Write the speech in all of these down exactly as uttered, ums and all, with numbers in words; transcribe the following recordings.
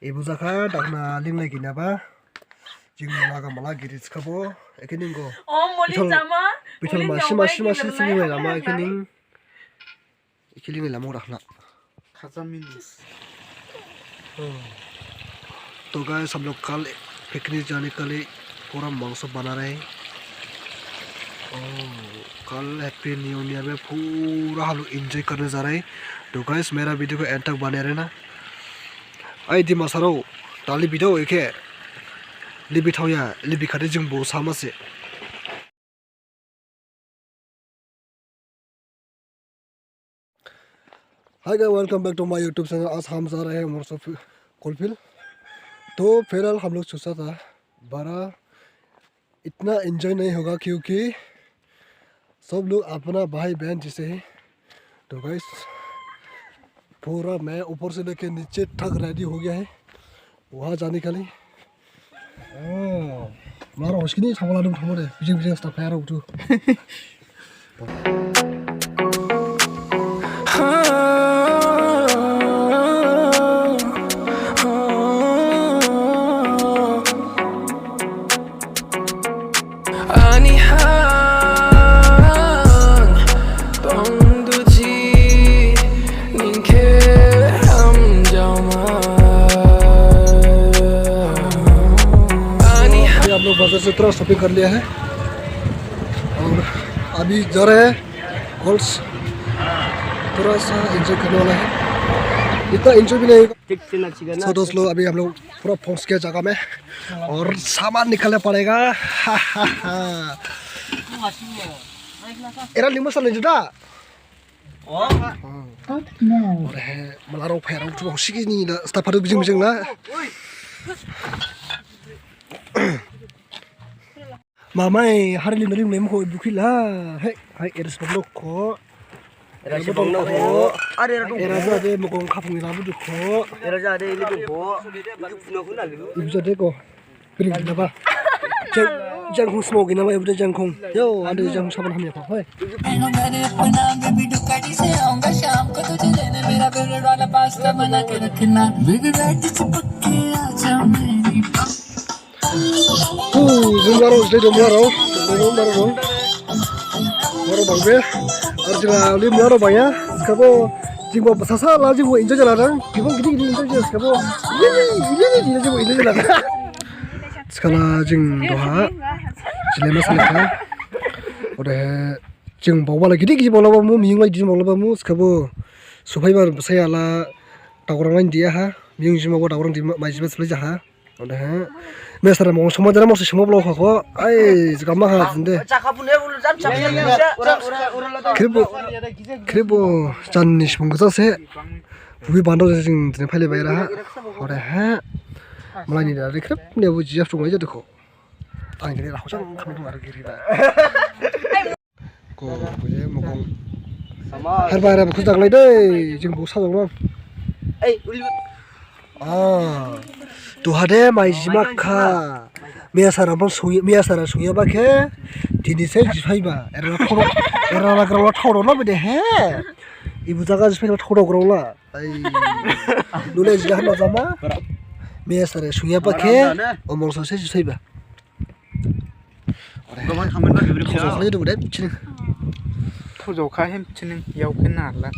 Ebo jakha dakhna linglai ginaba. Jing naga mala giri thikhabo. Ekhe ning go. O, moli bithal, jama, bithal moli masi, jama masi, masi giri sini lai lama, ekhe ning. Ekhe linglai lama dakhna. Khajamin. तो गाइस, हम लोग कल पिकनिक जाने के लिए पूरा मांस बना रहे हैं। ओ, कल हैप्पी न्यू ईयर में पूरा हम लोग एंजॉय करने जा रहे हैं। तो गाइस, मेरा वीडियो को एंड तक बने रहना। Ai Dimasarao, dali video ekhe libi thaoya, libi khade jing bo sama se. Hi guys, welcome back to my YouTube channel। आज हम जा रहे हैं मरसो कोलफिल। तो फिलहाल हम लोग सोचा था बड़ा इतना एंजॉय नहीं होगा, क्योंकि सब लोग अपना भाई बहन जैसे हैं। तो गाइस, पूरा मैं ऊपर से लेके नीचे तक रेडी हो गया है वहाँ जाने के लिए। ओ, मारो हस्किनी सामला दं थमरे, बिजिं बिजिं स्टाफ है आरो उठू। Ani hang pangduji ningke amjauma. Ani hang. अभी हम लोग बाजार से थोड़ा शॉपिंग कर लिया है और अभी जा रहे हैं। गर्ल्स, थोड़ा सा एंजॉय करने वाला है, इतना एंजॉय भी नहीं होगा। ठीक से नाचेगा ना। So दोस्त लोग, अभी हम लोग पूरा पहुंच गया जगह में और सामान निकालना पड़ेगा। एरा लिंबा साले जुदा। और है, मलाराव फैराव तू हौसिकी नी ला, स्टाफ आरो बिजिं बिजिं ना। Mamai, hari lim lim lim ko bukila. Hai, hai, eres bang lo ko. Eres bang lo ko. Are, are, are. Eres ade mokong khapung ila bu ko. Eres ade ili bu ko. Ibu jade ko. Piring ila ba. Jang, jangkhong smoke ina ba, ibu jangkhong. Yo, ade jangkhong saban hamya ko. Hai. मैंने अपना baby Ducati से आऊंगा शाम को तुझे लेने, मेरा फेवरेट वाला पास्ता बना के रखना। बेबी बैठ चिपक के आजा मेरी। Jing mlarao, jing mlarao, jing mlarao. Mlarao bangbe. Ar jing ali mlarao bangya. Skabo jing bo sasa la jing bo enjoy jala dang. Gibang gidi gidi enjoy jala skabo. Ini ini ini jing bo enjoy jala dang. Skala jing doha. Jilema salaka. Ode jing bawa la gidi gidi bawa la bamu, miyung la gidi bawa la bamu. Skabo suphaiba saya la daurang lain dia ha. Miyung jima bo daurang di mai jima suli jaha. Odehe, mesra mong soma jara mong soma blok hako, ai, jikama ha jinde. Kribo, kribo, jan ni sipung gajase, bubi bando jing jine phaile baira ha. Odehe, malai ni dari krip ni abu jiyas tung aja dekho. Ang jine rakho sang kami tung argiri da. Ko, ko ye mokong. Harba harba khujang lai dei, jing bo sajang bang. Ei, uli. Ah, duha de mai jima kha. Miyasara bang sung, miyasara sungya ba khe. Dini se jisaiba. Era la khoro, era la grao la thaoro na bede he. Ibu jaga jisaiba thaoro grao la. Ai. Nule jiga hana jama. Miyasara sungya ba khe. Omong so se jisaiba. Gomang khaman ba gibri khosok khlai dong de, chini. Thujokha hem chini, yao khe narla.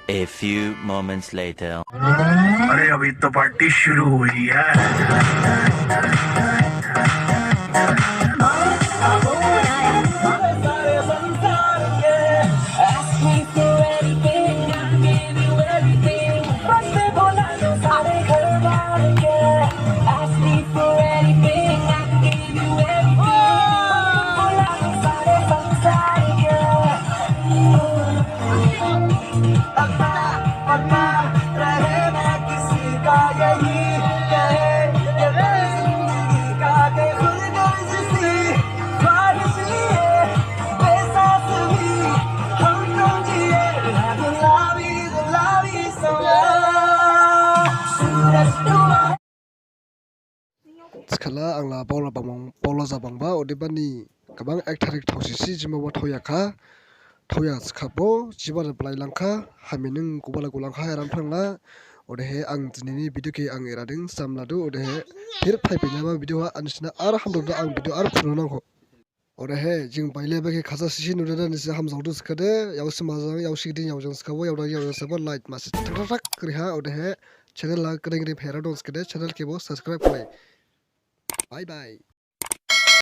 A few moments later. अरे, अभी तो पार्टी शुरू हुई है। Thikhala ang la baola bangba, baola jabangba, odebani gabang ek tarik thaosisi jima bo thaoyakha, thaoya thikhabo, jiba de blai langkha, hami ning guba la gulangkha, eran phrangla, Odehe ang dinini video khe ang era ding samladu, odehe phir phaiphinyaba video ha ani sina ar hamdao da ang video ar phunu nangkho. Odehe jing baileba khe khaja sisi nudada nisi hamjaodu sikhade, yaosi majang, yaosi giding yaojang sikhabo, yaodang yaojang sikhabo, like masi thak thak thak kri ha, odehe channel ha gdeng gdeng phera dong sikhade, channel khebo subscribe khlai. Bye bye.